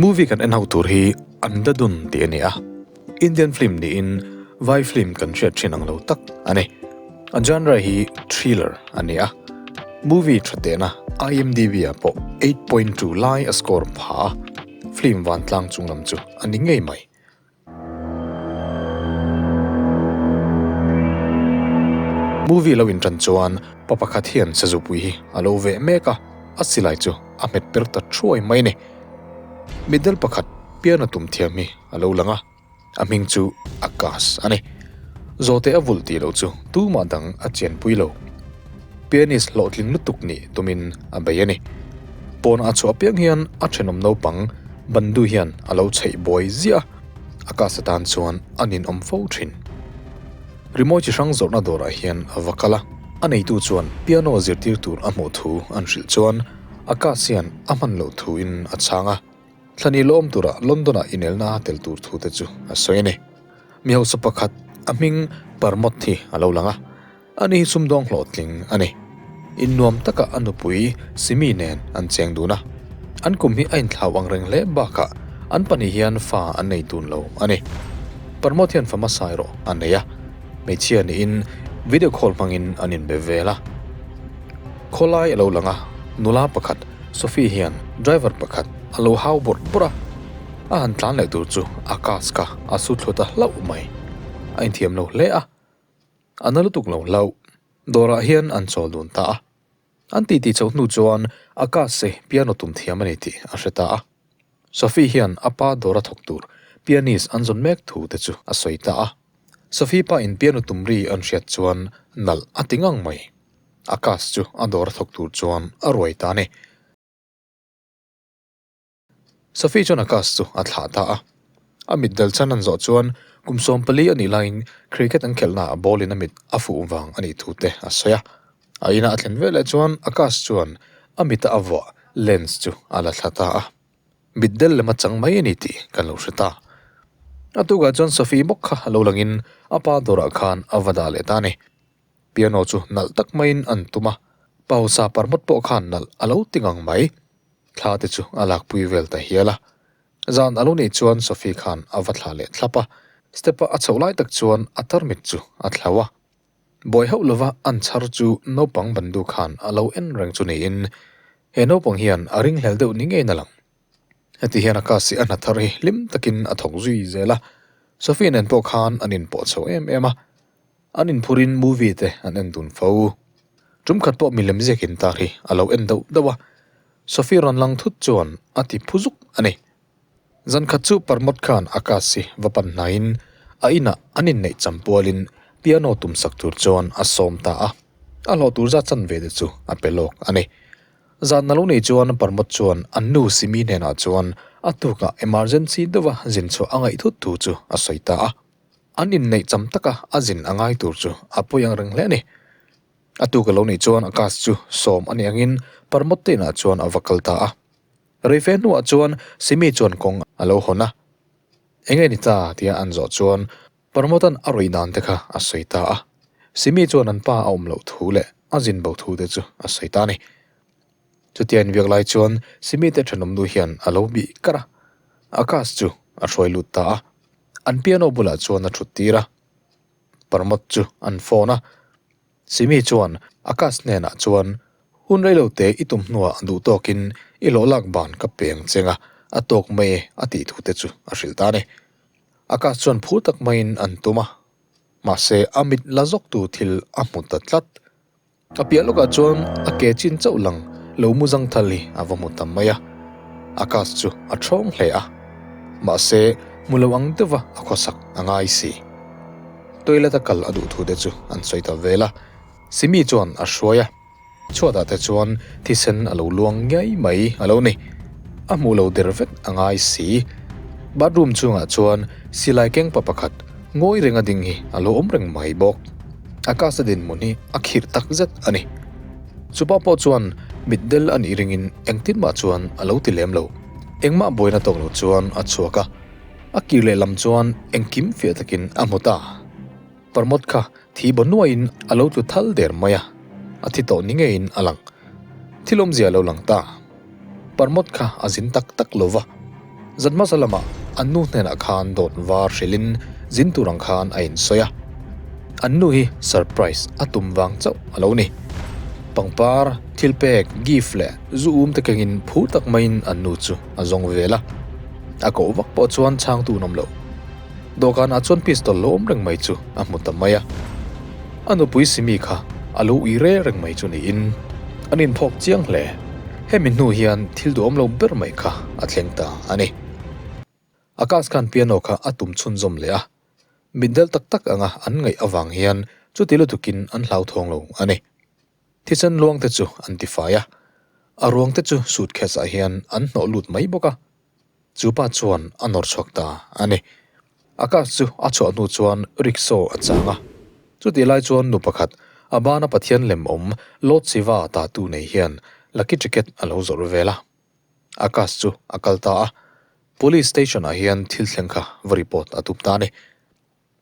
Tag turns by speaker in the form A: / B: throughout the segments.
A: Movie kan en ho tur hi Andhadhun tih a ni a, Indian film niin vai film kan hriat thin ang lo tak a ni. A genre hi thriller a ni a, movie tha tehna IMDb ah pawh 8.2 lai a score pha a, film vantlang chunglam chu a ni ngei mai. Movie lo inṭan chuan pa pakhat hian sazupui hi a lo veh mek a, a silai chu a hmet per ta thuai mai a ni. Mitdel pakhat piano tum thiam hi a lo lang a, a hming chu Akash a ni. Zawhte a vulh tih loh chu tumah dang a chianpui lo. Pianist hlawhtling lutuk nih tumin a bei a ni. Pawnah a chhuah apiang hian a thenawm naupang Bandu hian a lo chheih buai ziah a, a cast atan chuan a ninawm fo thin. Rimawi chi hrang zawrhna dawrah hian a va kal a, a neitu chuan piano zirtir tur a hmuh thu an hrilh chuan a cast hian a hman loh thuin a chhang a. Thlani lawm tura London-ah inelna a tel tur thu te chu a sawi a ni. Mi hausa pakhat a hming Parmod hi a lo lang a. Ani hi sumdawng hlawhtling a ni. Innuam taka a nupui Simi nen an cheng dun a. An kum hi a inthlau ang reng hle bakah an pahnih hian fa an nei dun lo a ni. Parmod hian fa hmasa erawh a nei a. Hmeichhia niin video call hmangin an inbe vel a. Khawlai a lo lang a, nula pakhat Sophie hian driver pakhat a lo hau bawrh bawrh a. A han tlan leh tur chu a cask a a su thlu ta hlauh mai. A inthiam lo hle a. A na lutuk lo hlauh. Dawrah hian an chawl dun ta a. An titi chhoh hnu chuan a case piano tum thiam a ni tih a hre ta a. Sophie hian a pa dawra thawk tur pianist an zawn mek thu te chu a sawi ta a. Sophie pa in piano tum ri an hriat chuan nalh a ti ngang mai. A case chu a dawra thawk tur chuan a ruai ta a ni. Sophie chuan a cast chu a thlah ta a. A mit dal chan an zawh chuan kum 14 a nih laiin cricket an khelhnaah ball in a mit a fuh vang a nih thu te a sawi a. A inah a thlen veleh chuan a cast chuan a mita a vuah lens chu a la thla ta a. Mit del lem a chang mai a ni tih kan lo hre ta. A tukah chuan Sophie bawk kha a lo langin a pa dawrah khan a va dah leh ta a ni. Piano chu nalh tak maiin an tum a, Pausa parmawt pawh khan nalh a lo ti ngang mai. Thla te chu a lakpui vel ta hial a. Zan a lo nih chuan Sophie khan a va thla leh thlap a, step a a chhoh lai tak chuan a tarmit chu a thlau a. Buai hauh lova an chhar chu naupang bandu khan a lo en reng chu niin he naupang hian a ringhlel deuh ni ngeiin a lang. Heti hian a kasi a hna thar hi hlim takin a thawk zui zel a, Sophie nen pawh khan an inpawh chho em em a. An inphurin movie te an en dun fo. Tum khat pawh milem ziak in tar hi a lo en dauh dauh a, Sophie rawn lang thut chuan a ti phu zuk a ni. Zan khat chu Parmod khan a cast hi va pan hnaiin a inah an inneih cham pualin piano tum sak tur chuan a sawm ta a, a hlawh tur zat chanve te chu a pe lawk a ni. Zan a lo nei chuan Parmod chuan an nu Simi hnenah chuan a tukah emergency deuha zin chhuah a ngaih thut thu chu a sawi ta a. An inneih cham taka a zin a ngai tur chu a pawi ang reng hle a ni. A tuk a lo nih chuan a cast chu sawm a nih angin Parmod te inah chuan a va kal ta a. Reife hnuah chuan Simi chuan kawng a lo hawn a. Enge ni ta tia an zawh chuan Parmod-a'n a ruih dan te kha a sawi ta a. Simi chuan an pa a awm loh thu leh a zin bo thu te chu a sawi ta a ni. Chutia inbiak lai chuan Simi te thenawm nu hian a lo bih kar a. A cast chu a hruai lut ta a. An piano bulah chuan a thut tir a, Parmod chu an phone a. Simi chuan Akash hnenah chuan, Hun rei lo te i tum hnuah duh tawkin i hlawh lak ban ka peng cheng a, a tawk mai e a tih thu te chu a hrilh ta a ni. Akash chuan phur tak maiin an tum a, mahse a mit la zawk tu thil a hmu ta tlat. A piah lawkah chuan a ke chin chauh lang lo mu zang thal hi a va hmu ta mai a, Akash chu a thawng hle a, mahse hmu lo ang deuha a khawsak a ngai si. Toilet a kal a duh thu te chu an sawi ta vel a, Simi chuan a hruai a, chhuatah te chuan thisen a lo luang ngiai mai a lo ni, a hmuh lo der vek a ngai si. Bathroom chungah chuan silai keng pa pakhat ngawi renga ding hi a lo awm reng mai bawk. Akash a dinhmun hi a khirh tak zet a ni. Chupa pawh chuan mitdel a nih ringin engtin mah chuan a lo ti lem lo. Engmah buaina tawk lo chuan a chhuak a, a kir leh lam chuan engkim fiah takin a hmu ta. Parmawt kha thi baw nuaiin a lo tlu thal der mai a, a thi tawh ni ngeiin a lang. Thil awmzia a lo lang ta. Parmawt kha a zin tak tak lo va. Zan hmasa lamah an nu hnenah khan dawt var hrilhin zin tur ang khan a insawi a. An nu hi surprise a tum vang chauh a lo ni. Pangpar, thilpek, gift leh zu um te kengin phur tak maiin an nu chu a zawng vel a. A koh vak pawh chuan chhangtu an awm lo. Dawhkanah chuan pistol lo awm reng mai chu a hmu ta mai a. A nupui Simi kha a lo ui re reng mai chu niin an inphawk chiang hle. Hemi hnu hian thil duhawm lo ber mai kha a thleng ta a ni. Akash khan piano kha a tum chhunzawm leh a, mitdel tak tak anga an ngaih avang hian chuti lutukin an hlauthawng lo a ni. Thisen luang te chu an tifai a, a ruang te chu suitcase ah hian an hnawh lut mai bawk a. Chu pa chuan a nawr chhuak ta a ni. Akash chu a chhuah hnu chuan rickshaw a chang a. Chutih lai chuan nu pakhat, a bana Pathian lem awm Lord Shiva tatu nei hian lucky ticket a lo zawrh vel a. Akash chu a kal ta a. Police station ah hian thil thleng kha va report a tum ta a ni.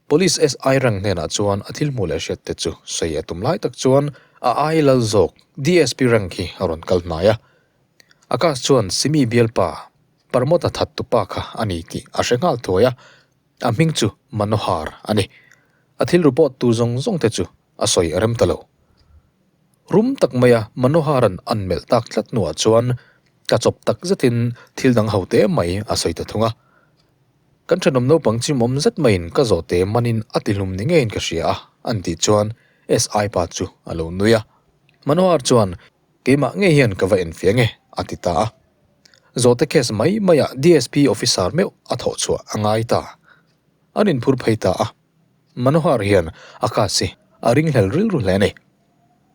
A: Police SI rank hnenah chuan a thil hmuh leh hriat te chu sawi a tum lai tak chuan a ai lal zawk DSP rank hi a rawn kal hnai a. Akash chuan Simi bialpa Parmawta that tupa kha a ni tih a hre nghal thuai a, a hming chu Manohar a ni. A thil report tur zawng zawng te chu a sawi a rem ta lo. Rum tak maia Manohara'n an melh tak tlat hnuah chuan tla chawp tak zetin thil dang ho te mai a sawi ta thung a. Kan thenawm naupang chimawm zet maiin ka zawhte manin a tihlum ni ngeiin ka hria a, an tih chuan SI pa chu a lo nui a. Manohar chuan, Keimah ngei hian ka va enfiah nge, a ti ta a. Zawhte case mai maiah DSP officer meuh a thawh chhuah a ngai ta. An inphur phei ta a. Manohar hian a case hi a ringhlel rilru hle a ni.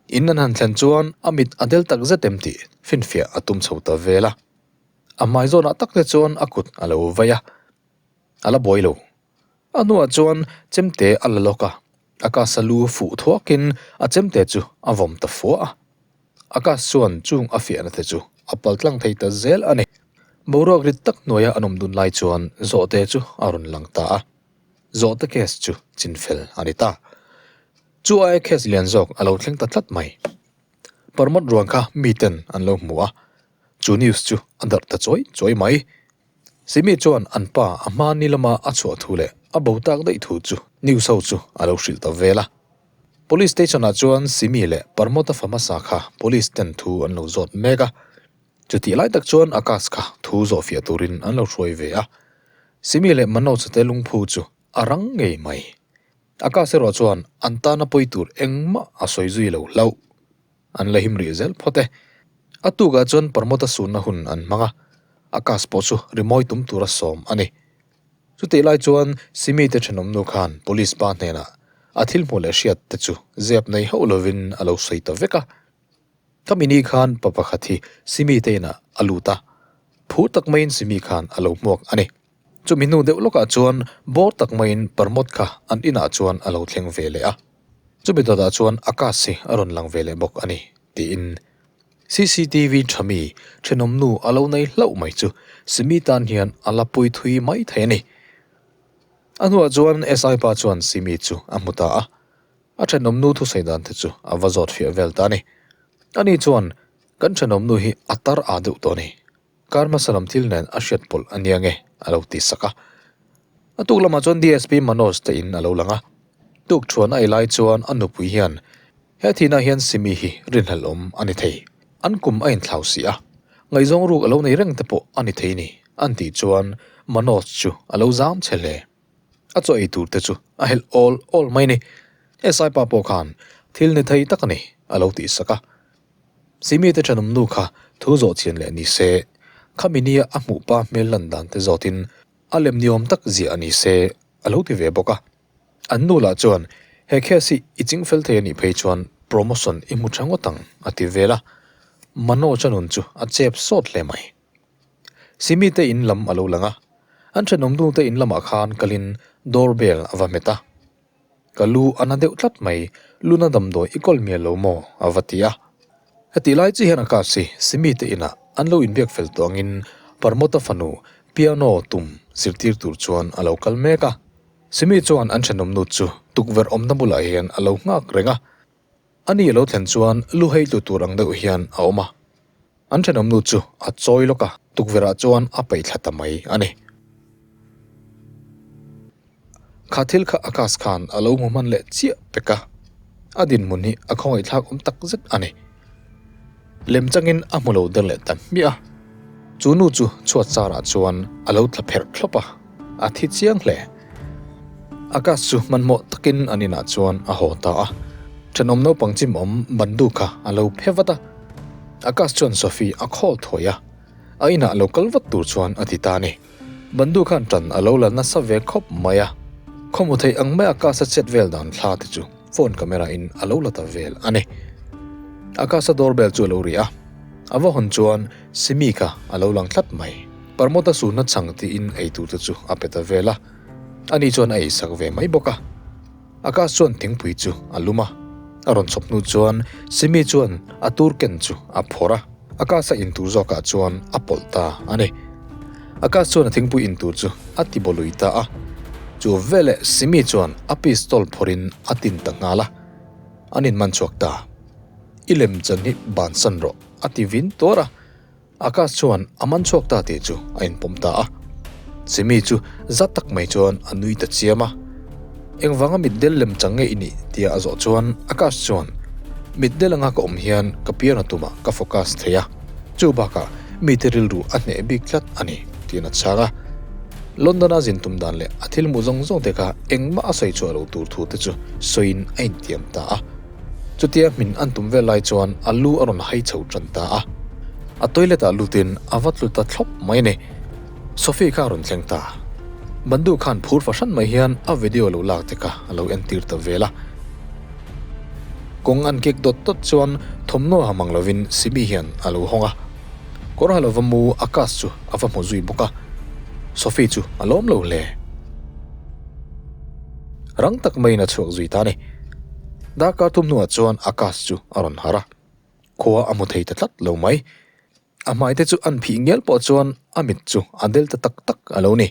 A: In an han thlen chuan a mit a del tak zet em tih finfiah a tum chho ta vel a. A hmai zawnah tak te chuan a kut a lo vai a, a la buai lo. A hnuah chuan chemte a la lawk a, a kasa lu fuh thuakin a chemte chu a vawm ta fua a. A kas chuan chung a fiahna te chu a pal tlang thei ta zel a ni. Boruak rit tak hnuaia an awm dun lai chuan zawhte chu a rawn lang ta a, zawhte case chu chinfel a ni ta. Chu aia case lian zawk a lo thleng ta tlat mai. Parmawt ruang kha miten an lo hmu a, Chu news chu a darh ta chawi chawi mai. Simi chuan an pa a hma ni lama a chhuah thu leh a bo tak daih thu chu news ho chu a lo hrilh ta vel a. Police station ah chuan Simi leh Parmawta fa hmasa kha police ten thu an lo zawt mek a. Chutih lai tak chuan Akash kha thu zawh fiah turin an lo hruai ve a. Simi leh Manoj te lungphu chu a rang ngei mai. Akash erawh chuan an tana pawi tur engmah a sawi zui lo hlauh. An la him rih zel phawt e. A tukah chuan Parmawta sunna hun an hmang a, Akash pawh chu rimawi tum tura sawm a ni. Chutih lai chuan Simi te thenawmnu khan police pa hnenah a thil hmuh leh hriat te chu zep nei hauh lovin a lo sawi ta vek a. Ka mini khan pa pakhat hi Simi te inah a lut a, phur tak maiin Simi khan a lo hmuak a ni. Chumi hnu deuh lawkah chuan bawr tak maiin Parmawt kha an inah chuan a lo thleng ve leh a. Chumi dawtah chuan Akash hi a rawn lang ve leh bawk a ni, tiin cctv tha mi thenawmnu a lo nei hlauh mai chu Simi tan hian a la pui thui mai thei a ni. A hnuah chuan SI pa chuan Simi chu a hmu ta a, a thenawmnu thusawi dan te chu a va zawt fiah vel ta a ni. Ani chuan, Kan thenawmnu hi a tar aa deuh tawh a ni. Kar hmasa lam thil nen a hriat pawlh a nia nge a lo ti sak a. A tuk lamah chuan DSP Manoj te in a lo lang a. Tuk thuan a ei lai chuan a nupui hian he thihna hian Simi hi rinhlelh awm a ni thei. An kum a inthlau si a, ngaihzawng ruk a lo nei reng te pawh a ni thei ni an tih chuan Manoj chu a lo zam che hle. A chaw ei tur te chu a helh awl awl mai ni. SI pa pawh khan thil ni thei tak a ni a lo tih sak a. Simi te thenawm nu kha thu zawh chian leh ni se, khami nia a hmuh pa hmel lan dan te zawtin a lem ni awm tak ziah a ni se a lo ti ve bawk a. An nu lah chuan he case hi i ching fel thei a nih phei chuan promotion i hmu tha ngawt ang a ti vel a. Manoj a nun chu a chep sawt hle mai. Simi te in lam a lo lang a, an thenawm nu te in lamah khan kalin door bell a va hmet a. Ka lu a na deuh tlat mai, luna damdawi i kawl mial lo maw? a va ti a. Hetih lai chi hian a class hi Simi te inah an lo inbiak fel tawh angin Parmawta fanu piano tum zirtir tur chuan a lo kal mek a. Simi chuan an thenawmnu chu tukverh awmna bulah hian a lo nghak reng a. Ani a lo thlen chuan lu hei tlu tur ang deuh hian a awm a. An thenawmnu chu a chawi lawk a, tukverhah chuan a paih thla ta mai a ni. Kha thil kha Akash khan a lo hmu hman leh chiah pek a, a dinhmun hi a khawngaihthlak awm tak zet a ni. Lem changin a hmu lo der leh ta hmiah a, chu nu chu chhuat sarah chuan a lo tla pherh thlawp a, a thi chiang hle. Akash chu hmanhmawh takin an inah chuan a haw ta a, thenawm naupang chimawm Bandu kha a lo phe vat a. Akash chuan Sophie a call thuai a, a inah lo kal vat tur chuan a ti ta a ni. Bandu khan ṭan a lo la nasa ve khawp mai a, khawhmu theih ang mai Akash-a chet vel dan thla te chu phone camera in a lo la ta vel a ni. Akash-a doorbell chu a lo ri a, a va hawn chuan Simi kha a lo lang tlat mai. Parmawta sunna chhang tiin ei tur te chu a pe ta vel a, ani chuan a eisak ve mai bawk a. Akash chuan thingpui chu a lum a, a rawn chhawp hnu chuan Simi chuan a tur ken chu a phawrh a, Akash a in tur zawkah chuan a pawlh ta a ni. Akash chuan a thingpui in tur chu a ti bawlui ta a, chu veleh Simi chuan a pistol phawrhin a tin ta nghal a, an inman chhuak ta. I lem chan hi bansan rawh a ti vin tuar a. Akash chuan a man chhuak ta tih chu a inpawm ta a. Simi chu za tak mai chuan a nui ta chiam a. Engvanga mitdel lem chang nge i nih tia a zawh chuan Akash chuan, Mitdel anga ka awm hian ka piano tumah ka focus thei a, chu bakah mite rilru a hneh bik tlat a ni tiin a chhang a. London-a zin tum dan leh a thil hmuh zawng zawng te kha engmah a sawi chhuah lo tur thu te chu sawiin a intiam ta a. Chutia hmin an tum vel lai chuan a lu a rawn hai chho tan ta a. A toilet ah lutin a va tlu ta thlawp mai a ni. Sophie kha a rawn thleng ta. Bandu khan phur fahran mai hian a video lo lak te kha a lo entir ta vel a. Kawng an kek dawt dawt chuan thawmhnaw ha mang lovin Simi hian a lo hawng a. Kawr ha lova mu Akash chu a va hmu zui bawk a. Sophie chu a lawm lo hle. Rang tak maiin a chhuak zui ta a ni. Darkar thum hnuah chuan Akash chu a rawn harh a, khua a hmu thei ta tlat lo mai. A hmai te chu an phih ngial pawh chuan a mit chu a del ta tak tak a lo ni.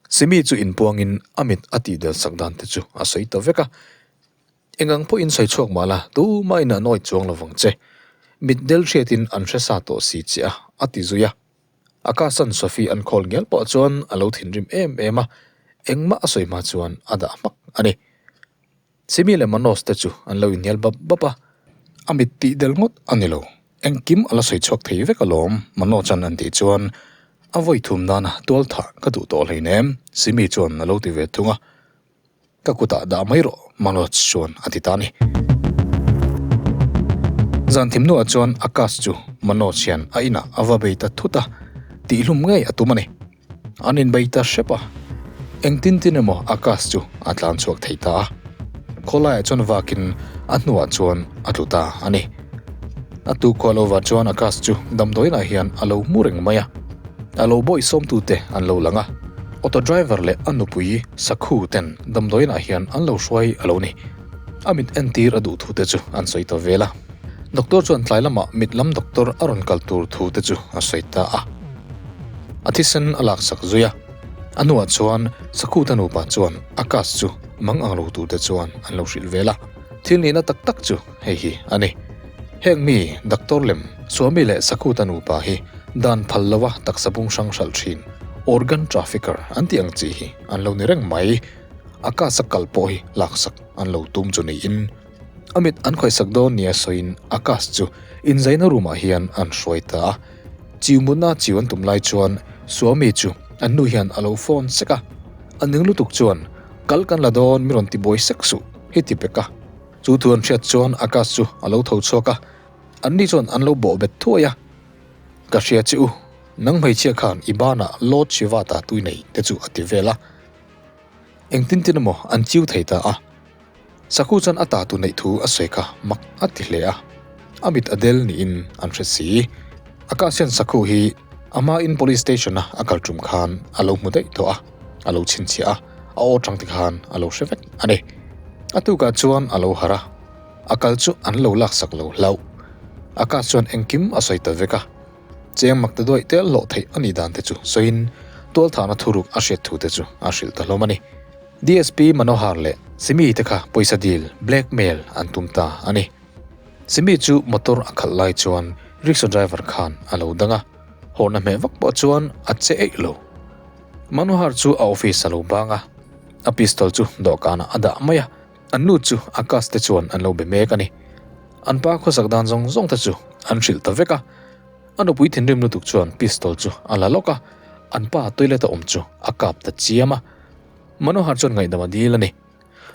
A: Simi chu inpuangin a mit a tih del sak dan te chu a sawi ta vek a. Engang pawhin sawi chhuak mah la, tumahin a nawi chuang lovang che. Mit del hriatin an hre sa tawh si che a, a ti zui a. Akash-a'n Sophie an call ngial pawh chuan a lo thinrim em em a, engmah a sawi hma chuan a dah hmak a ni. Simi leh Manoj te chu an lo inhnial bap bap a, a mit tih del ngawt a ni lo, engkim a la sawi chhuak thei vek alawm Manoj-a'n an tih chuan a vawi thum nana tual thah ka duh tawh hleinem Simi chuan a lo ti ve thung a. Ka kutah dah mai rawh, Manoj chuan a ti ta a ni. Zan thim hnuah chuan Akash chu Manoj hian a inah a va bei ta thut a, tihhlum ngei a tum a ni. An inbei ta hrep a, engtin tin emaw Akash chu a tlan chhuak thei ta a. Khawlaiah chuan vakin a hnuah chuan a tlu ta a ni. A tukhuah lovah chuan Akash chu damdawiinah hian a lo hmu reng mai a. A lo bawih sawmtute an lo lang a, auto driver leh a nupui Sakhu ten damdawiinah hian an lo hruai a lo ni. A mit entir a duh thute chu an sawi ta vel a. Doctor chuan tlai lamah mit lam doctor a rawn kal tur thute chu a sawi ta a. A thisen a laksak zui a. A hnuah chuan Sakhu te nupa chuan Akash chu mang ang lo turte chuan an lo hrilh vel a. Thil nihna tak tak chu hei hi a ni. Heng mi Doctor lem Swami leh Sakhuta nupa hi dan phal lova taksa bung hrang hralh thin, organ trafficker an tih ang chi hi an lo ni reng mai. A kasa kal pawh hi laksak an lo tum chu niin a mit an khawihsak dawn nia sawiin a kas chu inzaina room ah hian an hruai ta a. Chiu mutna chiu an tum lai chuan Swami chu an nu hian a lo phone sek a, a ning lutuk chuan kal kan la dawn mi rawn ti buai sek suh hi ti pek a. Chu thu an hriat chuan Akash chu a lo tho chhuak a, anni chuan an lo bawh bet thuai a. Ka hria che u, nang hmeichhia khan i banah Lord Shiva ta tui nei te chu a ti vel a. Engtin tin emaw an chiu thei ta a. Sakhu chuan a ta tu neih thu a sawi kha mak a ti hle a, a mit a del niin an hre si. Akash hian Sakhu hi a hmain police station a a kal tum khan a lo hmu daih tawh a. A lo chhinchhiah a, a aw tang te khan a lo hre vek a ni. A tukah chuan a lo harh a, a kal chu an lo laksak lo hlauh. Akash chuan engkim a sawi ta vek a, cheng mak ta duaih tel hlawh theih a nih dan te chu sawiin tualthahna thuruk a hriat thu te chu a hrilh ta hlawm a ni. DSP Manohar leh Simi te kha pawisa dil, blackmail, an tum ta a ni. Simi chu motor a khalh lai chuan Rickshaw driver khan a lo dang a, horn a hmeh vak pawh chuan a che eih lo. Manohar chu a office a lo bang a, a pistol chu dawhkanah a dah mai a, an nu chu Akash te chuan an lo be mek a ni. An pa khawsak dan zawng zawng te chu an hrilh ta vek a, a nupui thinrim lutuk chuan pistol chu a la lawk a, an pa toilet a awm chu a kap ta chiam a. Manohar chuan ngaihdam a dil a ni.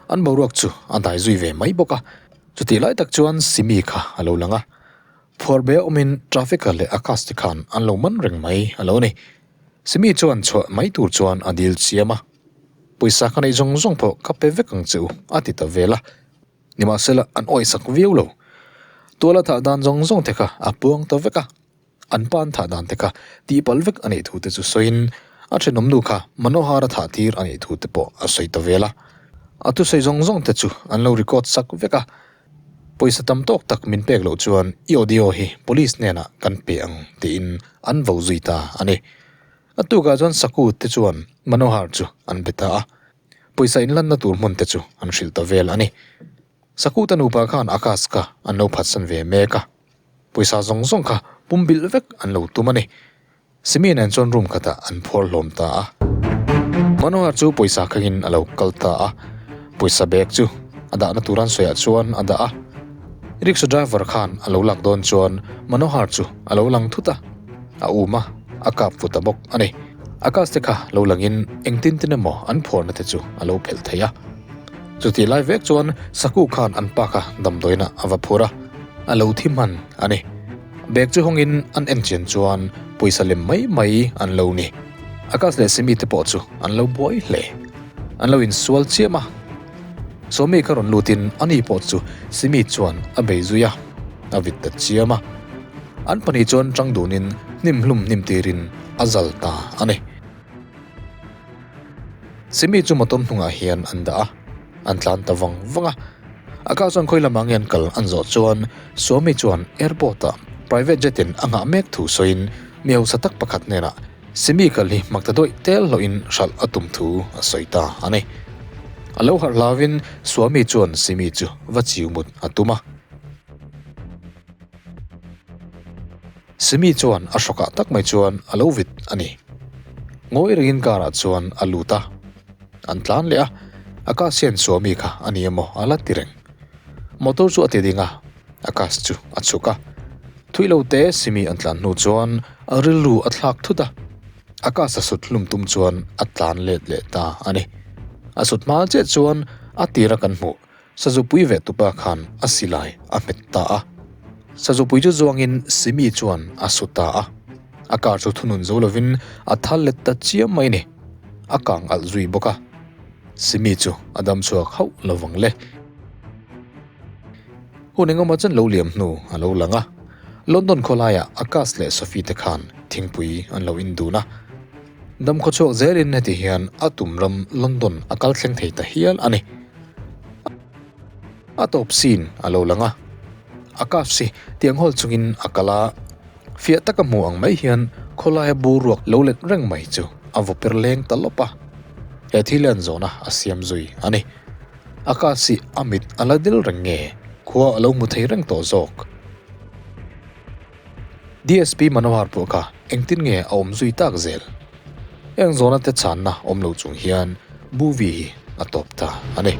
A: An boruak chu a dai zui ve mai bawk a, chutih lai tak chuan Simi kha a lo lang a, phuar be awmin Traffic-a leh Akash te khan an lo man reng mai a lo ni. Simi chuan chhuah mai tur chuan a dil chiam a, Pawisa ka neih zawng zawng pawh ka pe vek ang che u a ti ta vel a, nimahsela an awisak viau lo. Tuala thah dan zawng zawng te kha a puang ta vek a. An pa an thah dan te kha tihpalh vek a nih thu te chu sawiin a thenawm nu kha Manohar a thah tir a nih thu te pawh a sawi ta vel a. A thusawi zawng zawng te chu an lo record sak vek a, Pawisa tam tawk tak min pek loh chuan i audio hi police hnenah kan pe ang tiin an vo zui ta a ni. A tukah chuan Saku te chuan Manohar chu an be ta a, pawisa inlanna tur hmun te chu an hrilh ta vel a ni. Sakuta nupa khan Akash kha an lo phatsan ve mek a, pawisa zawng zawng kha pumbilh vek an lo tum a ni. Simi nen chuan room khatah an phuar hlawm ta a. Manohar chu pawisa khangin a lo kal ta a, pawisa bag chu a dahna tur an sawiah chuan a dah a. Rickshaw driver khan a lo lak dawn chuan Manohar chu a lo lang thut a, a um a, a kap vu ta bawk a ni. Akash te kha lo langin engtin tin emaw an phuarna te chu a lo phelh thei a. Chutih lai vek chuan Saku khan an pa kha damdawiinah a va phur a, a lo thi hman a ni. Bag chu hawngin an en chian chuan pawisa lem mai mai an lo ni. Akash leh Simi te pawh chu an lo buai hle. An lo insual chiam a. Sawmi kha rawn lutin ani pawh chu Simi chuan a bei zui a, a vit ta chiam a. An pahnih chuan tang dunin hnim hlum hnim tirin a zal ta a ni. Simi chu motor hnungah hian an dah a, an tlan ta vang vang a. A kah chuan khawi lamah nge an kal an zawh chuan Swami chuan airport ah private jet in a nghah mek thu sawiin mi hausa tak pakhat hnenah Simi kal hi mak ta dawih tel hlawhin hralh a tum thu a sawi ta a ni. A lo harh hlauvin Swami chuan Simi chu va chiu mut a tum a. Simi chuan a hrawkah tak mai chuan a lo vit a ni. Ngawi rengin car ah chuan a lut a, an tlan leh a, Akash hian Swami kha a ni emaw a la ti reng. Motor chu a ti ding a, Akash chu a chhuk a. Thui lo te Simi an tlan hnu chuan a rilru a thlak thut a, Akash a sut hlum tum chuan a tlan let leh ta a ni. A sut hma chiah chuan a tira kan hmuh Sazupui ve tupa khan a silai a hmet ta a. Sazupui chu zuangin Simi chuan a su ta a. A car chu thunun zo lovin a thal let ta chiam mai ni. A kang alh zui bawk a. Simi chu a dam chhuak hauh lovang le. Hun engemaw chen lo liam hnu a lo lang a. London khawlaiah Akash leh Sophie te khan thingpui an lo in dun a. Dam khawchhuak zelin heti hian a tum ram London a kal thleng thei ta hial a ni. A tawp scene a lo lang a, Akash hi tiang hawl chungin a kal a, fiah taka hmu ang mai hian khawlaia boruak lo let reng mai chu a vaw per leng ta lawp a. He thil hian zawhna a siam zui a ni. Akash hi a mit a la dil reng nge khua a lo hmu thei reng tawh zawk? DSP Manohar pawh kha engtin nge a awm zui tak zel? Heng zawhna te chhanna awm lo chung hian movie hi a tawp ta a ni.